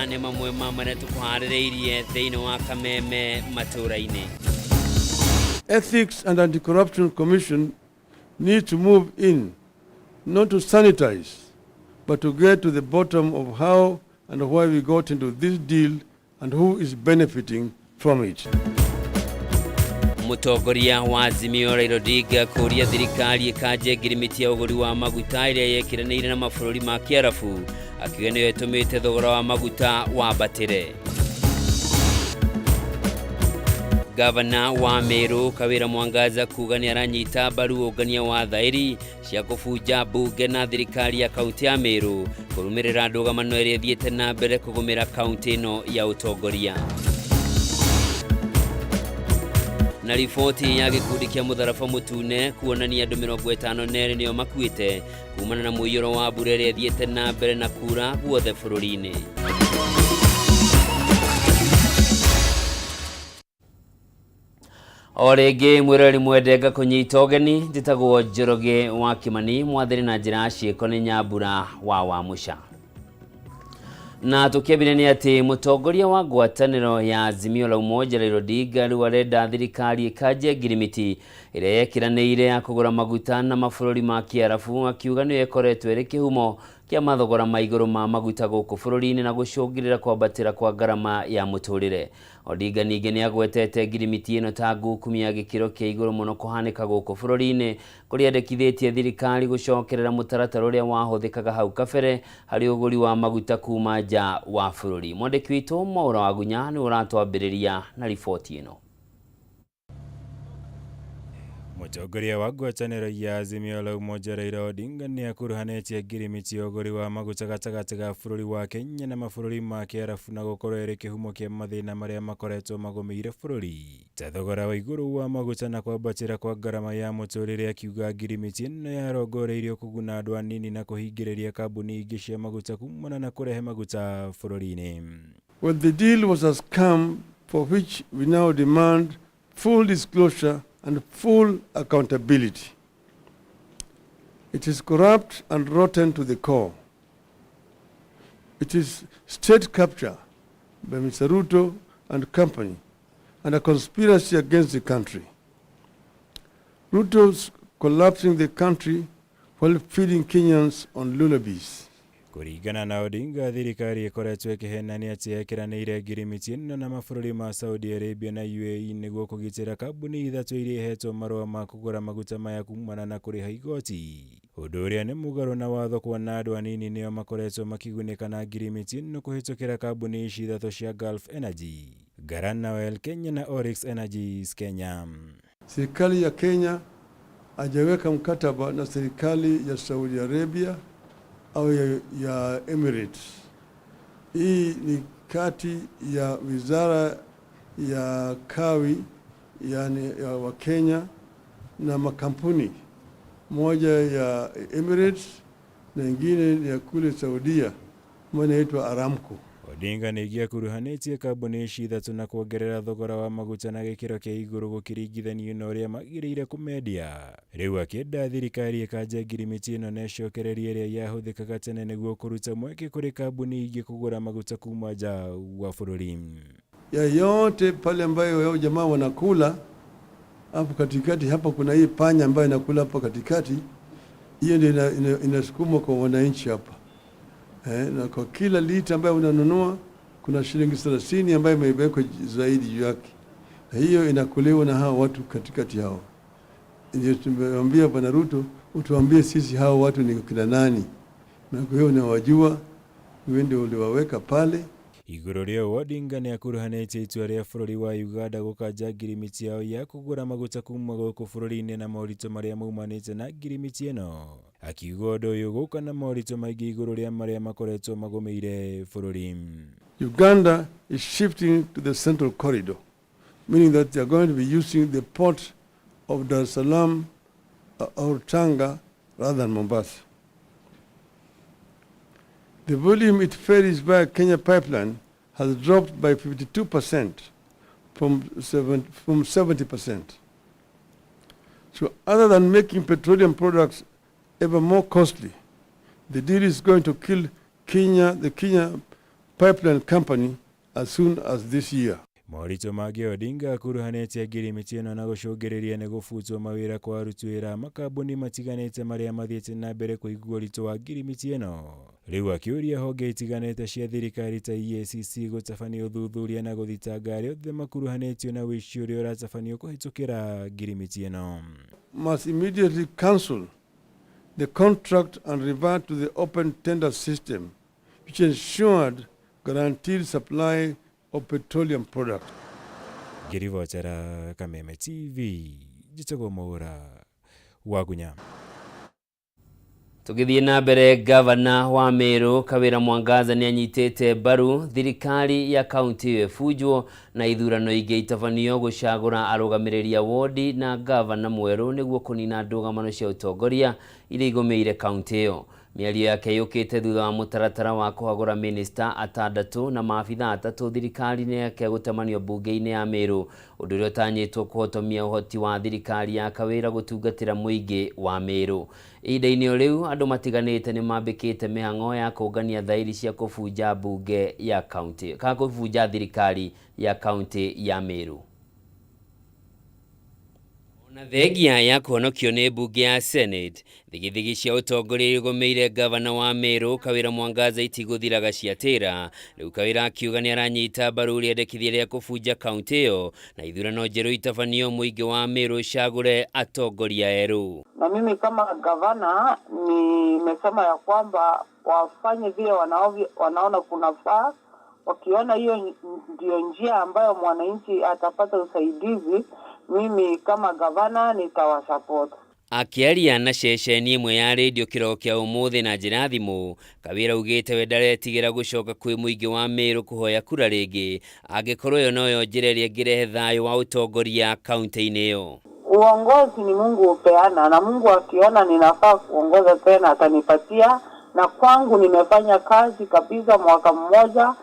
Nĩ mamwe ma marĩa tũkũharĩrĩirie thĩinĩ wa kameme matũũra-inĩ. Ethics and Anti-Corruption Commission need to move in, not to sanitize, but to get to the bottom of how and why we got into this deal and who is benefiting from it. Mũtongoria wa Azimio Raila Odinga kũũria thirikari ĩkanje ngirimiti ya ũgũri wa maguta ĩrĩa yekĩranĩire na mabũrũri ma Kĩarabu, akiuga nĩyo ĩtũmĩte thogora wa maguta wambatĩre. Gavana wa Meru Kawira Mwangaza kuga nĩ aranyita mbaru ũngania wa thaĩri cia kũbunja mbunge na thirikari ya kaunti ya Meru kũrũmĩrĩra ndũgamano ĩrĩa ĩthiĩte na mbere kũgũmĩra kaunti ĩno ya ũtongoria. Na riboti ya gĩkundi kĩa mũtharaba mũtune kuonania andũ 52 nĩo makuĩte kumana na mũiyũro wa mbura ĩrĩa ĩthiĩte na mbere na kura guothe bũrũri-inĩ. O rĩngĩ mwĩroreri mwende ngakũnyita ũgeni, njĩtagwo Njoroge wa Kĩmani, mwathĩri na njĩra ya ciĩko nĩ Nyambura wa Wamũca. Na tũkĩambire nĩ atĩ mũtongoria wa ngwatanĩro ya Azimio la Umoja Raila Odinga rĩu arenda thirikari ĩkanje ngirimiti ĩrĩa yekĩranĩire ya kũgũra maguta na mabũrũri ma Kĩarabu, akiuga nĩyo ĩkoretwo ĩrĩ kĩhumo kĩa mathogora ma igũrũ ma maguta gũkũ bũrũri-inĩ na gũcũngĩrĩra kwambatĩra kwa ngarama ya mũtũrĩre. Odinga ningĩ nĩ agwetete ngirimiti ĩno ta ngukumi ya gĩkĩro kĩa igũrũ mũno kũhanĩka gũkũ bũrũri-inĩ, kũrĩa endekithĩtie thirikari gũcokerera mũtaratara ũrĩa wahũthĩkaga hau kabere harĩ ũgũri wa maguta kuma nja wa bũrũri. Mwandĩki witũ Mwaũra Wagunya nĩwe ũratwambĩrĩria na riboti ĩno. Mũtongoria wa ngwatanĩro ya Azimio la Umoja Raila Odinga nĩ akuruhanĩtie ngirimiti ya ũgũri wa maguta gatagatĩ ga bũrũri wa Kenya na mabũrũri ma Kĩarabu na gũkorwo ĩrĩ kĩhumo kĩa mathĩna marĩa makoretwo magũmĩire bũrũri ta thogora wa igũrũ wa maguta na kwambatĩra kwa ngarama ya mũtũrĩre, akiuga ngirimiti ĩno yarongoreirio kũguna andũ anini na kũhingĩrĩria kambuni ingĩ cia maguta kumana na kũrehe maguta bũrũri-inĩ. Well, the deal was a scam for which we now demand full disclosure and full accountability. It is corrupt and rotten to the core. It is state capture by Mr. Ruto and company and a conspiracy against the country. Ruto's collapsing the country while feeding Kenyans on lullabies. Kũringana na Odinga, thirikari ĩkoretwo ĩkĩhenania atĩ yekĩranĩire ngirimiti ĩno na mabũrũri ma Saudi Arabia na UAE nĩguo kũgitĩra kambuni ithatũ iria ihetwo marũa ma kũgũra maguta maya kumana na kũrĩha igoti, ũndũ ũrĩa nĩ mũgarũ na watho kuona andũ anini nĩo makoretwo makĩgunĩka na ngirimiti ĩno kũhĩtũkĩra kambuni ici ithatũ cia Gulf Energy, Garana Oil Kenya na Oryx Energies Kenya. Serikali ya Kenya hajaweka mkataba na serikali ya Saudi Arabia au ya Emirates. Hii ni kati ya wizara ya kawi, yani ya Wakenya na makampuni, moja ya Emirates na ingine ya kule Saudia, moja inaitwa Aramco. Odinga ningĩ akuruhanĩtie kambuni ici ithatũ na kuongerera thogora wa maguta na gĩkĩro kĩa igũrũ gũkĩringithanio na ũrĩa magĩrĩire kũmendia. Rĩu akĩenda thirikari ĩkanje ngirimiti ĩno na ĩcokererie ĩrĩa yahũthĩkaga tene nĩguo kũruta mweke kũrĩ kambuni ingĩ kũgũra maguta kuma nja wa bũrũri. Ya yote pale ambayo yao jamaa wanakula hapo katikati, hapa kuna hii panya ambayo inakula hapo katikati, hiyo ndio inasukumwa kwa wananchi hapa. Na kwa kila lita ambayo unanunua kuna shilingi 30 ambayo imewekwa zaidi juu yake, na hiyo inakuliwa na hao watu katikati hao. Ndio tumemwambia Bwana Ruto, utuambie sisi hao watu ni kina nani, na kwa hiyo unawajua, wewe ndio uliwaweka pale. Igũrũ rĩa ũũ, Odinga nĩ akuruhanĩtie itua rĩa bũrũri wa Uganda gũkanja ngirimiti yao ya kũgũra maguta kuma gũkũ bũrũri-inĩ na moritũ marĩa maumanĩte na ngirimiti ĩno, akiuga ũndũ ũyũ gũka na moritũ maingĩ igũrũ rĩa marĩa makoretwo magũmĩire bũrũri. Uganda is shifting to the central corridor, meaning that they are going to be using the port of Dar es Salaam or Tanga rather than Mombasa. The volume it ferries via Kenya pipeline has dropped by 52% from 70%. So other than making petroleum products ever more costly, the deal is going to kill Kenya, the Kenya Pipeline Company as soon as this year. Moritũ mangĩ Odinga akuruhanĩtie ngirimiti ĩno na gũcũngĩrĩria nĩ gũbutwo mawĩra kwa aruti wĩra a makambuni matiganĩte marĩa mathiĩte na mbere kũigua ũritũ wa ngirimiti ĩno. Rĩu akĩũria honge itiganĩte cia thirikari ta EACC gũtabania ũthuthuria na gũthitanga arĩa othe makuruhanĩtio na ũici ũrĩa ũratabanio kũhĩtũkĩra ngirimiti ĩno. Must immediately cancel the contract and revert to the open tender system, which ensured guaranteed supply of petroleum products. Ngĩribotera Kameme TV, njĩtagwo Mwaũra Wagunya. Tũgĩthiĩ na mbere, gavana wa Meru Kawĩra Mwangaza nĩ anyitĩte mbaru thirikari ya kaunti ĩyo ĩbunjwo na ithurano ingĩ itabanio gũcagũra arũgamĩrĩri a wodi na gavana mwerũ nĩguo kũnina ndũgamano cia ũtongoria iria igũmĩire kaunti ĩyo. Mĩario yake yũkĩte thutha wa mũtaratara wa kũhagũra minista atandatũ na maabitha atatũ thirikari-inĩ yake gũtemanio mbunge-inĩ ya Meru, ũndũ ũrĩa ũtanyĩtwo kũhotomia ũhoti wa thirikari ya Kawĩra gũtungatĩra mũingĩ wa Meru. Ihinda-inĩ o rĩu, andũ matiganĩte nĩ mambĩkĩte mĩhang'o ya kũngania thairi cia kũbunja mbunge ya kaunti kana kũbunja thirikari ya kaunti ya Meru. Ona thengia ya kũhonokio nĩ mbunge ya Senate, thigithigi cia ũtongoria igũmĩire gavana wa Meru Kawĩra Mwangaza itigũthiraga ciatĩra. Rĩu Kawĩra akiuga nĩ aranyita mbaru rĩendekithia rĩa kũbunja kaunti ĩyo na ithurano njerũ itabanio mũingĩ wa Meru ũcagũre atongoria erũ. Na mimi kama gavana nimesema ya kwamba wafanye vile wanaona kunafaa. Wakiona hiyo ndio njia ambayo mwananchi atapata usaidizi, mimi kama gavana nitawasupport. Akĩaria na ceceni ĩmwe ya rĩndiũ kĩroko kĩa ũmũthĩ na njĩra ya thimũ, Kawĩra augĩte we ndaretigĩra gũcoka kwĩ mũingĩ wa Meru kũhoya kura rĩngĩ angĩkorwo ĩyo noyo njĩra ĩrĩa ĩngĩrehe thayũ wa ũtongoria kaunti-inĩ ĩyo. Uongozi ni Mungu hupeana, na Mungu akiona ninafaa kuongoza tena atanipatia. Na kwangu nimefanya kazi kabisa mwaka mmoja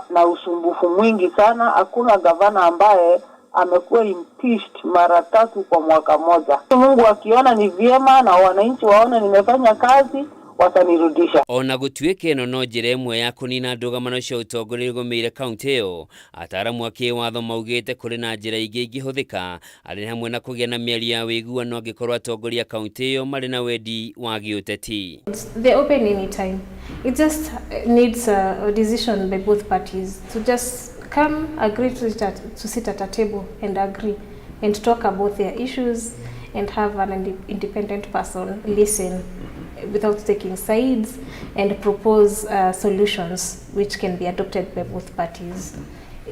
na usumbufu mwingi sana. Hakuna gavana ambaye amekuwa impeached mara tatu kwa mwaka mmoja. Mungu akiona ni vyema na wananchi waone nimefanya kazi, watanirudisha. Ona gũtuĩka ĩno no njĩra ĩmwe ya kũnina ndũgamano cia ũtongoria igũmĩire kaunti ĩyo, ataaramu a kĩwatho maugĩte kũrĩ na njĩra ingĩ ingĩhũthĩka arĩ hamwe na kũgĩa na mĩario ya ũiguano angĩkorwo atongoria kaunti ĩyo marĩ na wendi wa gĩũteti. They're open anytime. It just needs a decision by both parties to just come agree to sit at a table and agree and talk about their issues and have an independent person listen without taking sides and propose solutions which can be adopted by both parties.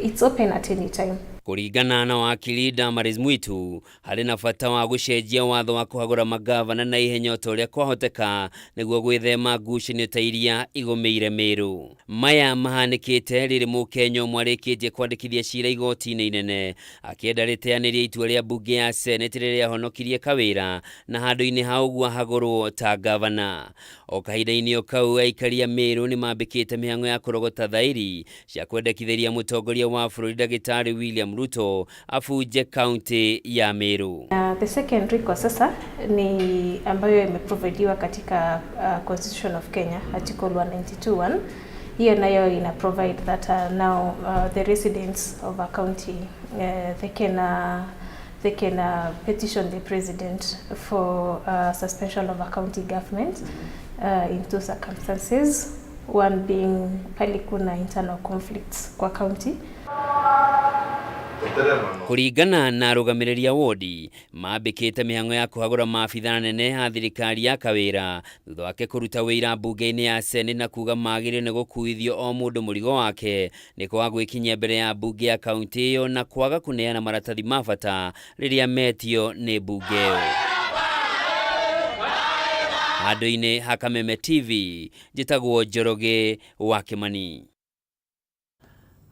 It's open at any time. Kũringana na wakiri Damaris Mwitu, harĩ na bata wa gũcenjia watho wa kũhagũra magavana na ihenya o ta ũrĩa kwahoteka nĩguo gwĩthema ngucanio ta iria igũmĩire Meru. Maya mahanĩkĩte rĩrĩ mũkenya ũmwe arĩkĩtie kwandĩkithia cira igoti-inĩ inene akĩenda rĩteanĩrie itua rĩa mbunge ya Senate rĩrĩa ahonokirie Kawĩra na handũ-inĩ ha ũguo ahagũrwo ta gavana. O kahinda-inĩ o kau, aikari a Meru nĩ mambĩkĩte mĩhang'o ya kũrogota thairi cia kwendekithĩria mũtongoria wa bũrũri ndagĩtarĩ William Ruto abunje kaunti ya Meru. The second recourse sasa ni ambayo imeprovidiwa katika Constitution of Kenya, Article 192.1. Hiyo nayo ina provide that now the residents of a county, they can petition the president for suspension of a county government in two circumstances, one being pale kuna internal conflicts kwa county. Kũringana na arũgamĩrĩri a wodi, mambĩkĩte mĩhang'o ya kũhagũra maabitha anene a thirikari ya Kawĩra thutha wake kũruta wĩira mbunge-inĩ ya Senate na kuga magĩrĩire nĩ gũkuithio o mũndũ mũrigo wake nĩ kwaga gwĩkinyia mbere ya mbunge ya kaunti ĩyo na kwaga kũneana maratathi ma bata rĩrĩa metio nĩ mbunge ĩyo. Handũ-inĩ ha Kameme TV, njĩtagwo Njoroge wa Kĩmani.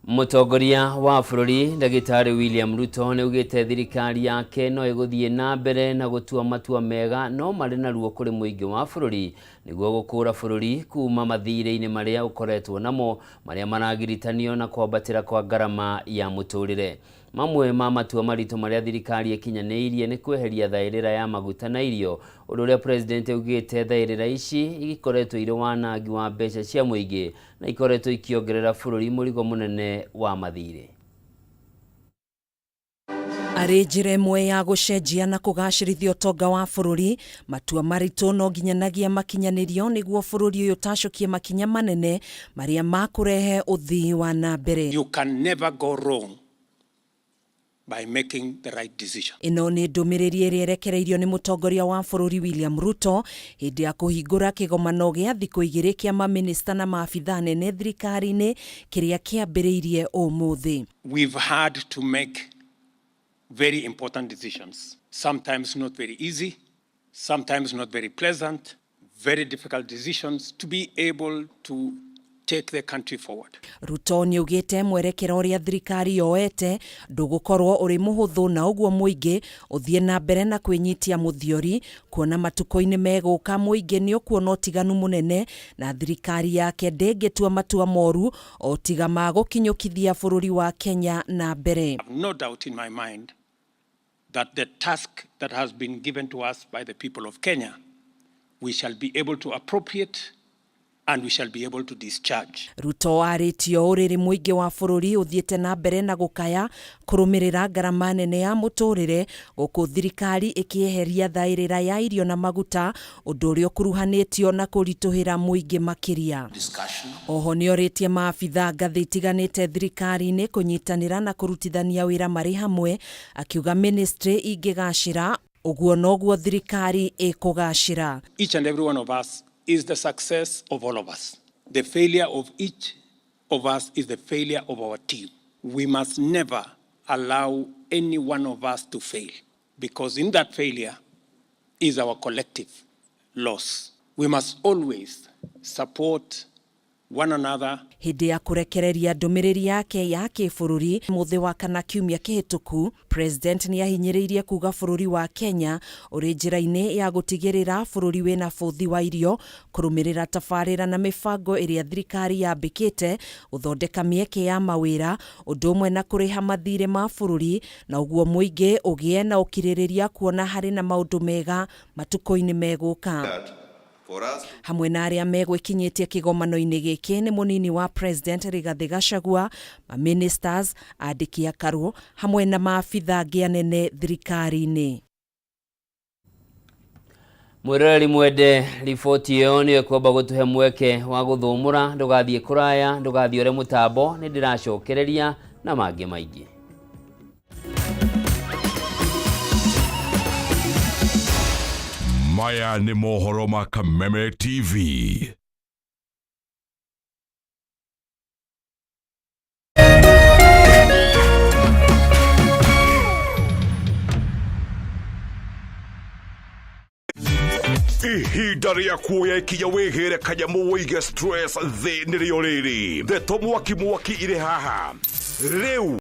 Mũtongoria wa bũrũri ndagĩtarĩ William Ruto nĩ augĩte thirikari yake no ĩgũthiĩ na mbere na gũtua matua mega no marĩ na ruo kũrĩ mũingĩ wa bũrũri nĩguo gũkũra bũrũri kuma mathirĩ-inĩ marĩa ũkoretwo namo marĩa maragiritanio na kwambatĩra kwa ngarama ya mũtũrĩre. Mamwe ma matua maritũ marĩa thirikari ĩkinyanĩirie nĩ kweheria thaĩrĩra ya maguta na irio, ũndũ ũrĩa president augĩte thaĩrĩra ici ikoretwo irĩ wanangi wa mbeca cia mũingĩ na ikoretwo ikĩongerera bũrũri mũrigo mũnene wa mathirĩ. Arĩ njĩra ĩmwe ya gũcenjia na kũgacĩrithia ũtonga wa bũrũri, matua maritũ no nginyanagia makinyanĩrio nĩguo bũrũri ũyũ ũtacũkie makinya manene marĩa makũrehe ũthii wa na mbere. You can never go wrong by making the right decision. Ĩno nĩ ndũmĩrĩri ĩrĩa ĩrekereirio nĩ mũtongoria wa bũrũri William Ruto hĩndĩ ya kũhingũra kĩgomano gĩa thikũ igĩrĩ kĩa mamĩnĩsta na maabithaa nene thirikari-inĩ kĩrĩa kĩambĩrĩirie ũmũthĩ. We've had to make very important decisions, sometimes not very easy, sometimes not very pleasant, very difficult decisions to be able to take the country forward. Ruto nĩaugĩte mwerekera ũrĩa thirikari yoete ndũgũkorwo ũrĩ mũhũthũ na ũguo mũingĩ ũthiĩ na mbere na kwĩnyitia mũthiori kuona matukũ-inĩ megũka mũingĩ nĩ ũkuona ũtiganu mũnene na thirikari yake ndĩngĩtua matua moru o tiga ma gũkinyũkithia bũrũri wa Kenya na mbere. I have no doubt in my mind that the task that has been given to us by the people of Kenya, we shall be able to appropriate and we shall be able to discharge. Ruto arĩtie ũũ rĩrĩ mũingĩ wa bũrũri ũthiĩte na mbere na gũkaya kũrũmĩrĩra ngarama nene ya mũtũrĩre gũkũ thirikari ĩkĩeheria thaĩrĩra ya irio na maguta ũndũ ũrĩa ũkuruhanĩtio na kũritũhĩra mũingĩ makĩria. Oho nĩorĩtie maabithaa ngathĩ itiganĩte thirikari-inĩ kũnyitanĩra na kũrutithania wĩra marĩ hamwe akiuga ministry ingĩgacĩra ũguo noguo thirikari ĩkũgacĩra. Each and every one of us is the success of all of us. The failure of each of us is the failure of our team. We must never allow any one of us to fail, because in that failure is our collective loss. We must always support one another. Hĩndĩ ya kũrekereria ndũmĩrĩri yake ya kĩbũrũri mũthĩ wa kana kiumia kĩhĩtũku, President nĩahinyĩrĩirie kuga bũrũri wa Kenya ũrĩ njĩra-inĩ ya gũtigĩrĩra bũrũri wĩna bũthi wa irio kũrũmĩrĩra tabarĩra na mĩbango ĩrĩa thirikari yambĩkĩte gũthondeka mĩeke ya mawĩra ũndũ ũmwe na kũrĩha mathirĩ ma bũrũri na ũguo mũingĩ ũgĩe na ũkirĩrĩria kuona harĩ na maũndũ mega matukũ-inĩ megũka. Hamwe na arĩa megwĩkinyĩtie kĩgomano-inĩ gĩkĩ nĩ mũnini wa President Rigathĩ Gachagua, maministers, andĩki a karũ hamwe na maabithaa angĩ anene thirikari-inĩ. Mwĩroreri mwende, riboti ĩyo nĩyo ĩkwamba gũtũhe mweke wa gũthũmũra. Ndũgathiĩ kũraya, ndũgathiĩ ũre mũtambo, nĩ ndĩracokereria na mangĩ maingĩ. Maya nĩ mohoro ma Kameme TV. Ihinda rĩa kuoya ikinya wĩgĩre kanyamũ wĩige stress thĩ nĩrĩo rĩrĩ. Ndeto mwaki mwaki irĩ haha rĩu.